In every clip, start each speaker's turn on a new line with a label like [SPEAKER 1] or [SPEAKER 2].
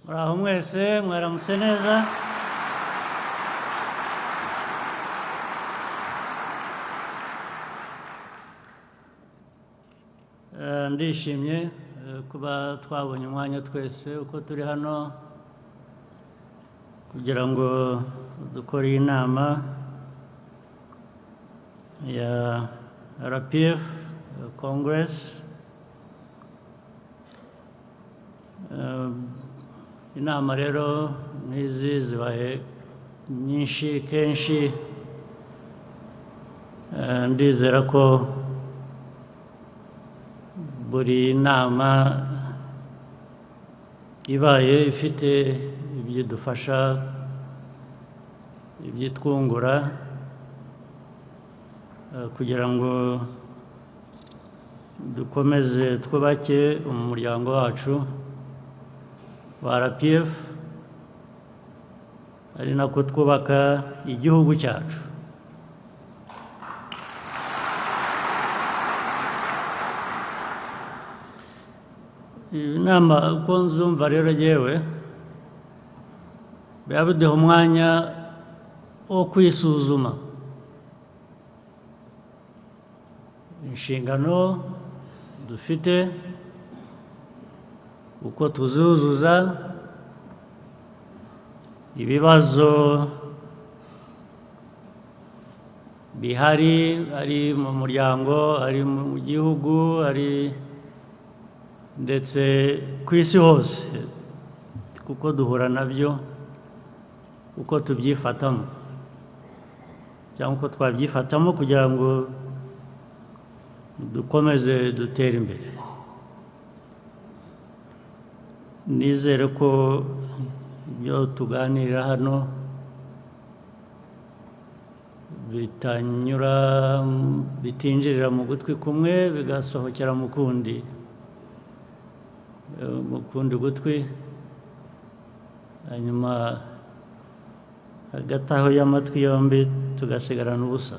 [SPEAKER 1] Muraho mwese, mwaramutse neza. Ndishimye kuba twabonye umwanya twese uko turi hano kugira ngo dukore iyi nama ya RPF Congress. Inama rero nk'izi zibaye nyinshi kenshi, ndizera ko buri nama ibaye ifite ibyo idufasha, ibyo itwungura, kugira ngo dukomeze twubake umuryango wacu wa RPF, ari nako twubaka igihugu cyacu. Inama uko nzumva rero yewe biba biduha umwanya wo kwisuzuma inshingano dufite, uko tuzuzuza, ibibazo bihari ari mu muryango, ari mu gihugu, ari ndetse ku isi hose, kuko duhura nabyo uko tubyifatamo cyangwa uko twabyifatamo kugira ngo dukomeze dutere imbere. Nizere ko ibyo tuganira hano bitanyura, bitinjirira mu gutwi kumwe bigasohokera mu kundi, mu kundi gutwi, hanyuma hagati aho y'amatwi yombi tugasigarana ubusa.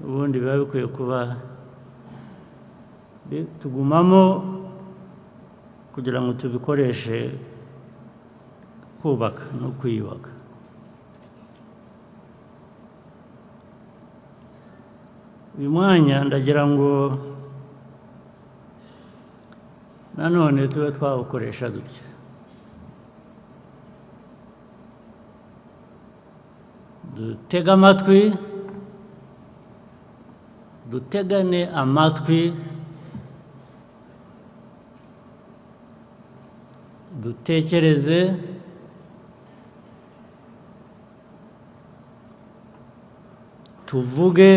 [SPEAKER 1] Ubundi biba bikwiye kuba tugumamo kugira ngo tubikoreshe kubaka no kwiyubaka. Uyu mwanya ndagira ngo nanone tube twawukoresha dutya. Dutega amatwi, dutegane amatwi, dutekereze, tuvuge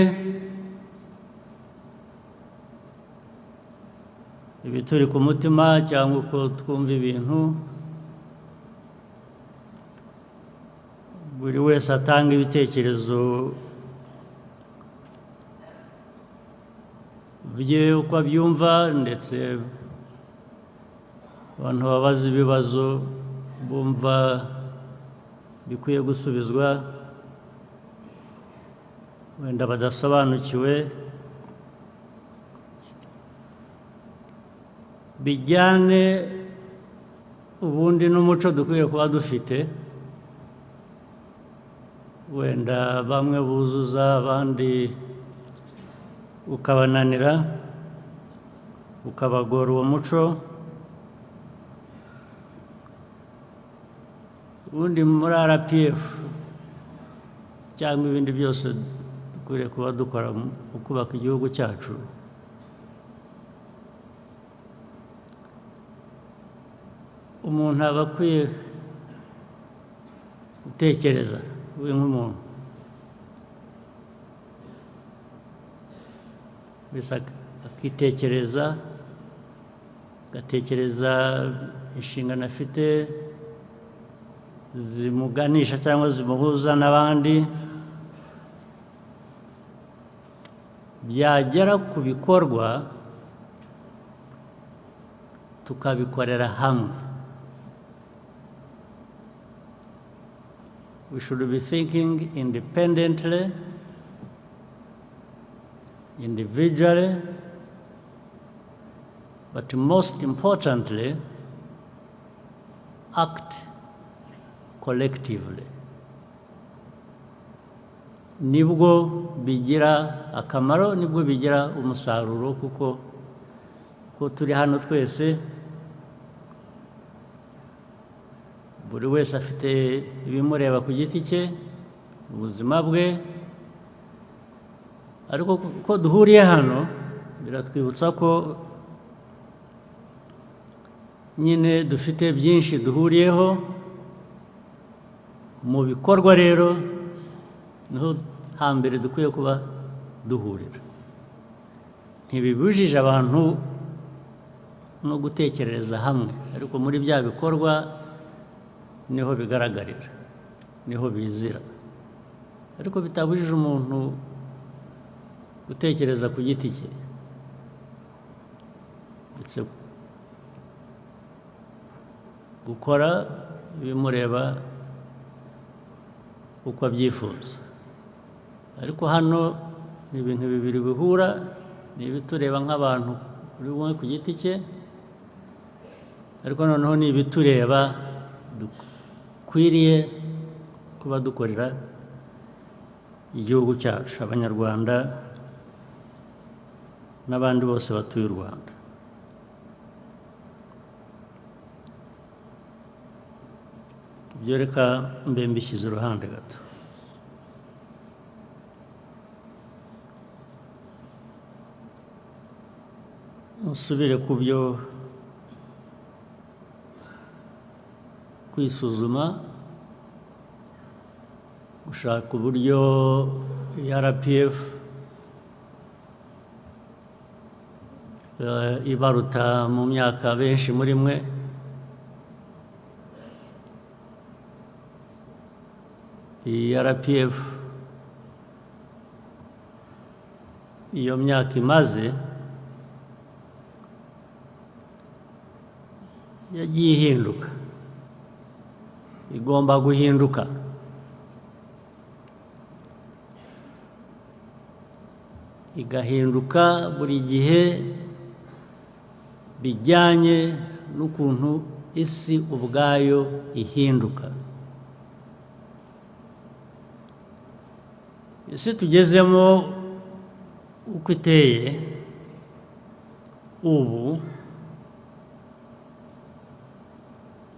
[SPEAKER 1] ibituri ku mutima cyangwa uko twumva ibintu, buri wese atanga ibitekerezo bye uko abyumva, ndetse abantu babaza ibibazo bumva bikwiye gusubizwa, wenda badasobanukiwe, bijyane ubundi n'umuco dukwiye kuba dufite, wenda bamwe buzuza abandi ukabananira, ukabagora uwo muco. Ubundi muri RPF cyangwa ibindi byose dukwiriye kuba dukora mu kubaka igihugu cyacu, umuntu aba akwiye gutekereza we nk'umuntu, mbese akitekereza, agatekereza inshingano afite zimuganisha cyangwa zimuhuza n'abandi, byagera ku bikorwa tukabikorera hamwe. We should be thinking independently, individually, but most importantly, act collectively. Nibwo bigira akamaro, nibwo bigira umusaruro, kuko ko turi hano twese, buri wese afite ibimureba ku giti cye, ubuzima bwe, ariko ko duhuriye hano biratwibutsa ko nyine dufite byinshi duhuriyeho. Mu bikorwa rero niho hambere dukwiye kuba duhurira. Ntibibujije abantu no gutekerereza hamwe, ariko muri bya bikorwa niho bigaragarira, niho bizira. Ariko bitabujije umuntu gutekereza ku giti cye, ndetse gukora ibimureba uko abyifuza. Ariko hano ni ibintu bibiri bihura, ni ibitureba nk'abantu buri umwe ku giti cye, ariko noneho ni ibitureba dukwiriye kuba dukorera igihugu cyacu, Abanyarwanda n'abandi bose batuye u Rwanda. Ibyo reka mbe mbishyize iruhande gato. Nsubire ku byo kwisuzuma, gushaka uburyo RPF ibaruta mu myaka benshi muri mwe, RPF iyo myaka imaze yagiye ihinduka, igomba guhinduka. Igahinduka buri gihe bijyanye n'ukuntu isi ubwayo ihinduka. Isi tugezemo uko iteye ubu,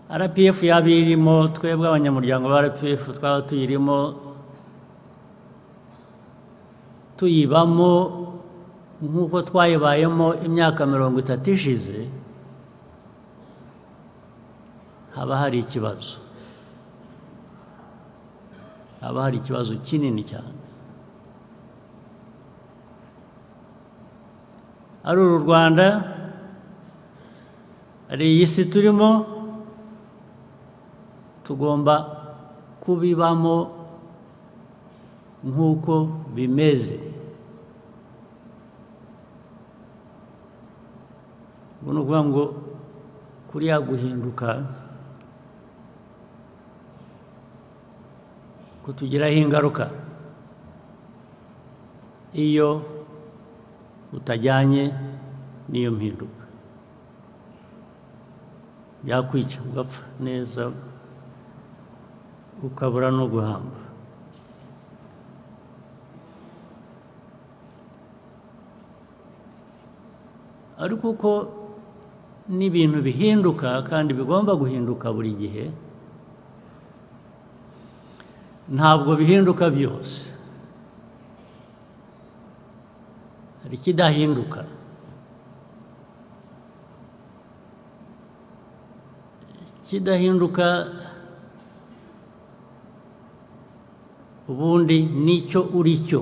[SPEAKER 1] RPF yaba irimo, twebwe abanyamuryango ba RPF twaba tuyirimo, tuyibamo nk'uko twayibayemo imyaka 30 ishize, haba hari ikibazo, haba hari ikibazo kinini cyane. Ari uru Rwanda, ari iyi si turimo, tugomba kubibamo nk'uko bimeze. Ubu ni ukuvuga ngo kuriya guhinduka kutugiraho ingaruka iyo utajyanye n'iyo mpinduka, yakwica ugapfa neza, ukabura no guhamba. Ariko uko n'ibintu bihinduka kandi bigomba guhinduka buri gihe, ntabwo bihinduka byose, hari ikidahinduka. Ikidahinduka ubundi nicyo uri cyo,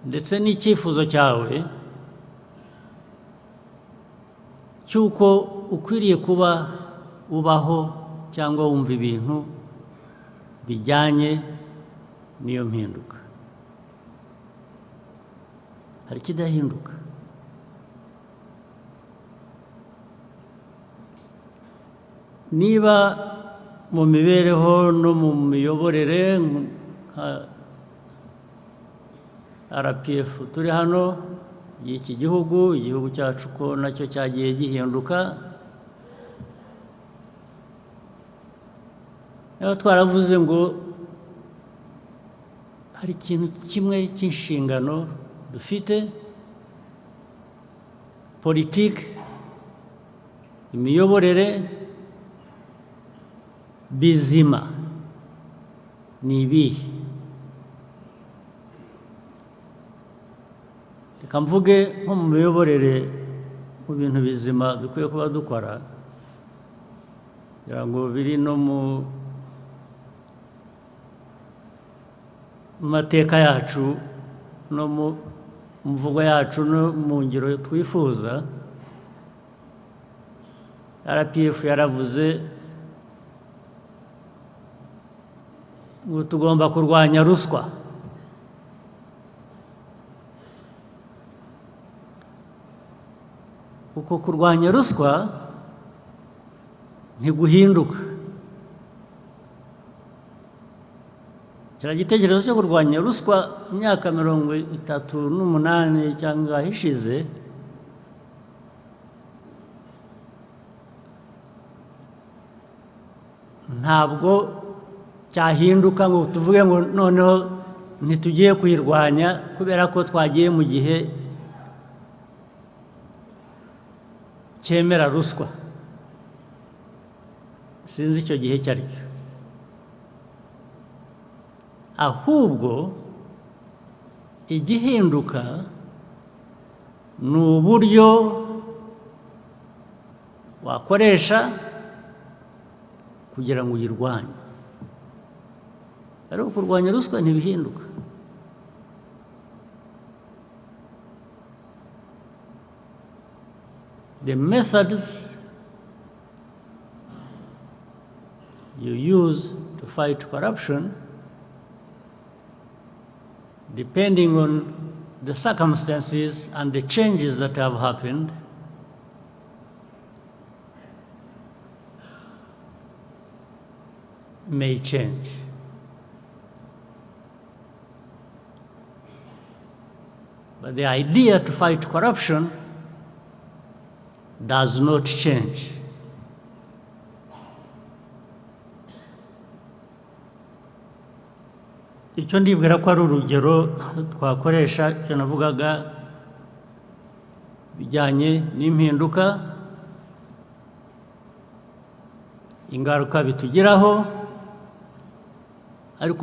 [SPEAKER 1] ndetse n'icyifuzo cyawe cy'uko ukwiriye kuba ubaho cyangwa wumva ibintu bijyanye n'iyo mpinduka. Hari ikidahinduka. Niba mu mibereho no mu miyoborere nka RPF turi hano, y'iki gihugu, igihugu cyacu ko nacyo cyagiye gihinduka. Niba twaravuze ngo hari ikintu kimwe cy'inshingano dufite, politiki, imiyoborere bizima ni ibihe? Reka mvuge nko mu miyoborere, mu bintu bizima dukwiye kuba dukora, kugira ngo biri no mu mateka yacu no mu mvugo yacu no mu ngiro twifuza. RPF yaravuze ngo tugomba kurwanya ruswa. Uko kurwanya ruswa ntiguhinduka. Kiriya gitekerezo cyo kurwanya ruswa imyaka 38 cyangwa ishize ntabwo cyahinduka ngo tuvuge ngo noneho ntitugiye kuyirwanya kubera ko twagiye mu gihe cyemera ruswa. Sinzi icyo gihe icyo ari cyo. Ahubwo igihinduka ni uburyo wakoresha kugira ngo uyirwanye. Ariko kurwanya ruswa ntibihinduka. The methods you use to fight corruption, depending on the circumstances and the changes that have happened, may change. But the idea to fight corruption does not change. Icyo ndibwira ko ari urugero twakoresha, icyo navugaga bijyanye n'impinduka, ingaruka bitugiraho, ariko